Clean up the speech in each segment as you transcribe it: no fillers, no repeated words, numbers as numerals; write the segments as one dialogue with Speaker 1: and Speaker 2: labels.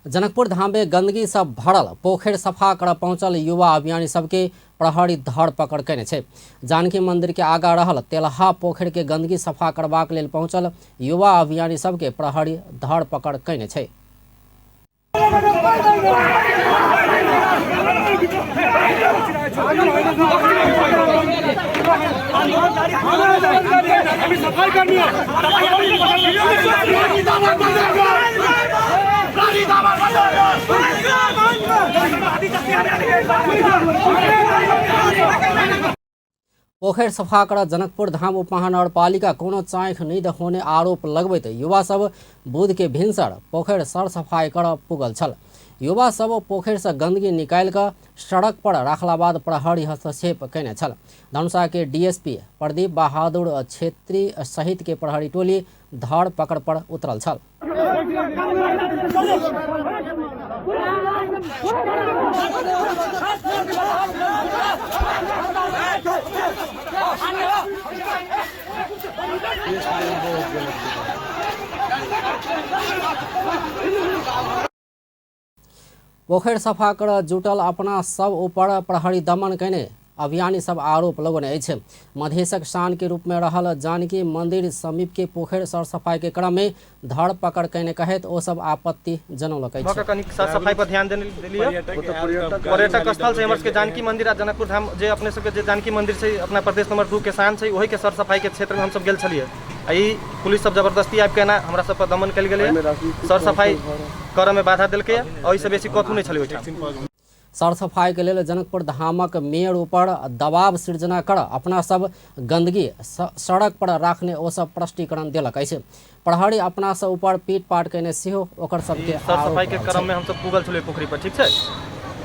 Speaker 1: जनकपुर धाम में गंदगी सब भरल पोखरि सफा कर पहुंचल युवा अभियानी सबके प्रहरी धर पकड़ केने छै। जानकी मंदिर के आगा रहल तेलहा पोखरि के गंदगी सफा करबाक लेल पहुंचल युवा अभियानी सबके प्रहरी धर पकड़ केने छै। पोखरि सफा कर जनकपुर धाम उपमहानगरपालिका कोनो चाँख नहि देखौने आरोप लगबैत युवा सब बुध के भिनसर पोखरि सर सफाई कर पुगल छल। युवा सब पोखरि से गंदगी निकालि कऽ सड़क पर राखला बाद प्रहरी हस्तक्षेप कयने छल। धनुषा के डीएसपी प्रदीप बहादुर क्षेत्री सहित के प्रहरी टोली धर पकड़ पर उतरल छल। पोखरि सफा कर जुटल अपना सब ऊपर प्रहरी दमन कयने अभियानी सब आरोप लगौने अछि। मधेशक शान के रूप में रहल जानकी मंदिर समीप के पोखरि सर सफाई के क्रम में धर पकड़ कयने कहैत ओ सब आपत्ति जनौलक अछि।
Speaker 2: भऽ कनिक साफ सफाई पर ध्यान देलियै। पर्यटक स्थल छै हमर सबके जानकी मंदिर आ जनकपुर धाम, जे अपने सबके जे जानकी मंदिर छै अपना प्रदेश नंबर 2 के शान छै, ओहि के सर सफाई के क्षेत्र में हमसब गेल छलियै आ ई पुलिस सब जबरदस्ती आबि के एना हमरा सब पर दमन कयल गेलै, सर सफाई करऽ में बाधा देलकै, ओहिसँ बेसी कथू नहि छलै ओहिठाम।
Speaker 1: सर सफाई के लेल जनकपुर धामक मेयर ऊपर दबाव सृजना कर अपना सब गंदगी सड़क पर राखने ओ सब स्पष्टीकरण देलक अछि। प्रहरी अपना सब ऊपर पीट पाट कयने सेहो ओकर सबके
Speaker 2: सर सफाई के क्रम में हमसब पुगल छलियै पोखरि पर, ठीक छै,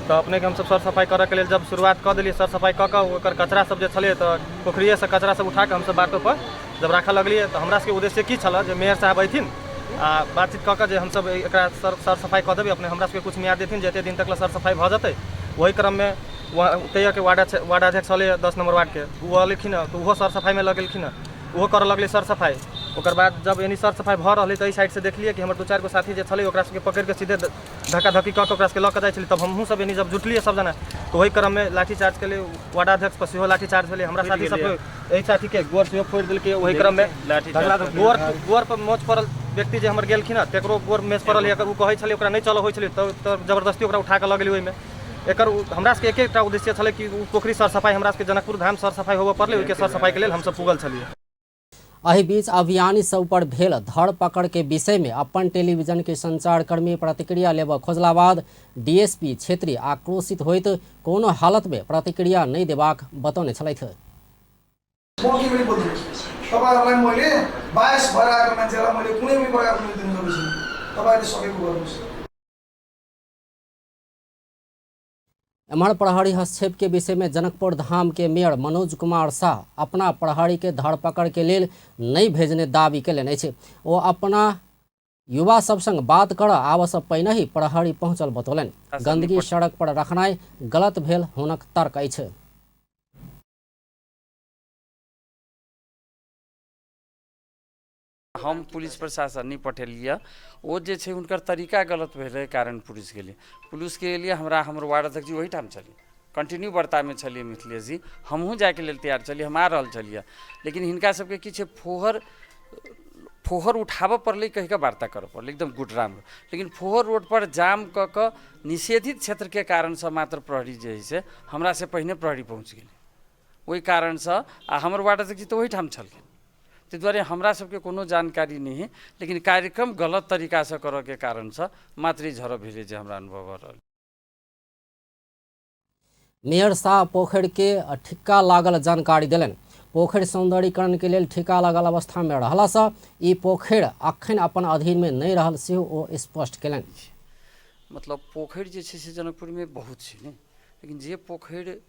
Speaker 2: तऽ अपने के हमसब सर सफाई करऽ के लेल जब शुरुआत कऽ देलियै, सर सफाई कऽ कऽ ओकर कचरा सब जे छलै तऽ पोखरिएसँ कचरा सब उठा कऽ हमसब बाटो पर जब राखऽ लगलियै तऽ हमरा सबके उद्देश्य की छलै जे मेयर साहब अयथिन आ बातचीत कऽ कऽ जे हमसब एकरा सर सफाइ कऽ देबै, अपने हमरा सबके किछु मियाद देथिन जे एते दिन तक लए सर सफाइ भऽ जेतै। ओहि क्रममे ओतहिके वार्ड अध्यक्ष छलै 10 नम्बर वार्डके, ओ एलखिन हँ तऽ ओहो सर सफाइमे लगेलखिन हँ, ओहो करऽ लगलै सर सफाइ। ओकर बाद जब एनी सर सफाइ भऽ रहलै तऽ एहि साइडसँ देखलियै कि हमर 2-4 गो साथी जे छलै ओकरा सबके पकड़िके सीधे धक्का धक्की कऽ कऽ ओकरा सबके लऽ कऽ जाइ छलै। तब हमहूँ सब एनी जब जुटलियै सब जना तऽ ओहि क्रममे लाठी चार्ज केलियै, वार्डाध्यक्ष पर सेहो लाठी चार्ज भेलै, हमरा साथी सबके एहि साथीके गोर सेहो फोड़ि देलकै। ओहि क्रममे गोर पर मोच पड़ल व्यक्ति जे हमर गेलखिन हँ तकरो गोर मेच पड़ल। एकर ओ कहै छलै ओकरा नहि चलऽ होइ छलै तऽ जबरदस्ती ओकरा उठा कऽ लऽ गेलै। ओहिमे एकर हमरा सबके एकेटा उद्देश्य छलै कि ओ पोखरि सर सफाइ हमरा सबके जनकपुर धाम सर सफाइ होबऽ पड़लै, ओहिके सर सफाइके लेल हमसब पुगल छलियै।
Speaker 1: एहि बीच अभियानी सब पर भेल धरपकड़ के विषय में अपन टेलीविजन के संचारकर्मी प्रतिक्रिया लेबऽ खोजला बाद डीएसपी क्षेत्री आक्रोशित होइत कोनो हालत में प्रतिक्रिया नहि देबाक बतौने छलथि।
Speaker 3: म के पनि बोल्दिनँ, तपाईँहरूलाई मैले बायस भएर आएको मान्छेलाई मैले कुनै पनि प्रकारको न्युज दिनु सकेको छुइनँ, तपाईँहरूले सकेको गर्नुहोस्।
Speaker 1: एम्हर प्रहरी हस्तक्षेप के विषय में जनकपुर धाम के मेयर मनोज कुमार शाह अपना प्रहरी के धरपकड़ के लेल नहि भेजने दावी केलनि अछि। ओ अपना युवा सब संग बात कर आवसँ पहिने ही प्रहरी पहुंचल बतौलनि। गंदगी सड़क पर रखनाइ गलत भेल हुनक तर्क अछि।
Speaker 4: हम पुलिस प्रशासन नहि पठेलियै, ओ जे छै हुनकर तरीका गलत भेलै कारण पुलिस गेलै। पुलिसके एलियै हमरा हमर वार्ड अध्यक्ष जी ओहिठाम छलियै, कंटिन्यू वार्तामे छलियै मिथिलेश जी, हमहूँ जाइके लेल तैयार छलियै, हम आ रहल छलियै, लेकिन हिनका सबके की छै फोहर फोहर उठाबऽ पड़लै कहि कऽ वार्ता करऽ पड़लै एकदम गुड राम्रो, लेकिन फोहर रोडपर जाम कऽ कऽ निषेधित क्षेत्रके कारणसँ मात्र प्रहरी जे हइ से हमरासँ पहिने प्रहरी पहुँच गेलै, ओहि कारणसँ। आ हमर वार्ड अध्यक्ष जी तऽ ओहिठाम छलखिन, ताहि दुआरे हमरा सबके कोनो जानकारी नहि हइ, लेकिन कार्यक्रम गलत तरीकासँ करऽके कारणसँ मात्र ई झड़प भेलै जे हमरा अनुभव भऽ रहल।
Speaker 1: मेयर शाह पोखरि के ठिक्का लागल जानकारी देलनि। पोखरि सौंदर्यीकरण के लेल ठिका लागल अवस्था में रहला सँ ई पोखरि अखन अपन अधीन में नहि रहल सेहो ओ स्पष्ट केलनि।
Speaker 4: मतलब पोखरि जे छै से जनकपुरमे बहुत छै ने, लेकिन जे पोखरि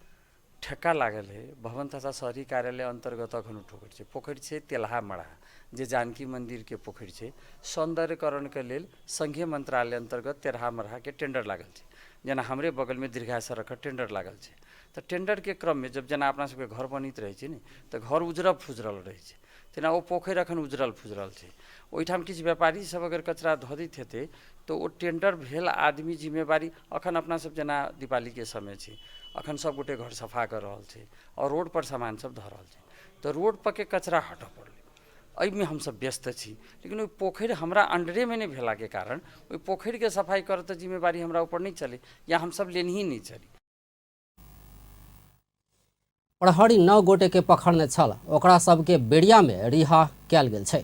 Speaker 4: ठेक्का लागल हइ भवन तथा शहरी कार्यालय अन्तर्गत अखन ओ पोखरि छै। पोखरि छै तेलहा मड़हा जे जानकी मन्दिरके पोखरि छै, सौन्दर्यकरणके लेल सङ्घीय मन्त्रालय अन्तर्गत तेरहा मड़हाके टेंडर लागल छै। जेना हमरे बगलमे दीर्घा सड़कके टेंडर लागल छै, तऽ टेंडरके क्रममे जब जेना अपना सबके घर बनैत रहै छै ने तऽ घर उजरल फुजरल रहै छै, तऽ तेना ओ पोखरि एखन उजरल फुजरल छै। ओहिठाम किछु व्यापारी सब अगर कचरा धऽ दैत हेतै तऽ ओ टेंडर भेल आदमी जिम्मेवारी। अखन अपना सब जेना दीपावलीके समय छै, अखन सब गोटे घर सफा कऽ रहल छै आओर रोडपर सामान सब धऽ रहल छै, तऽ रोडपर के कचरा हटऽ पड़लै, एहिमे हमसब व्यस्त छी। लेकिन ओहि पोखरि हमरा अंडरेमे नहि भेलाके कारण ओहि पोखरिके सफाइ करऽ तऽ जिम्मेवारी हमरा ऊपर नहि छलै या हमसब लेनही नहि छली।
Speaker 1: प्रहरी 9 गोटे के पकड़ने छल। ओकरा सबके बेरिया में रिहा कयल गेल छै।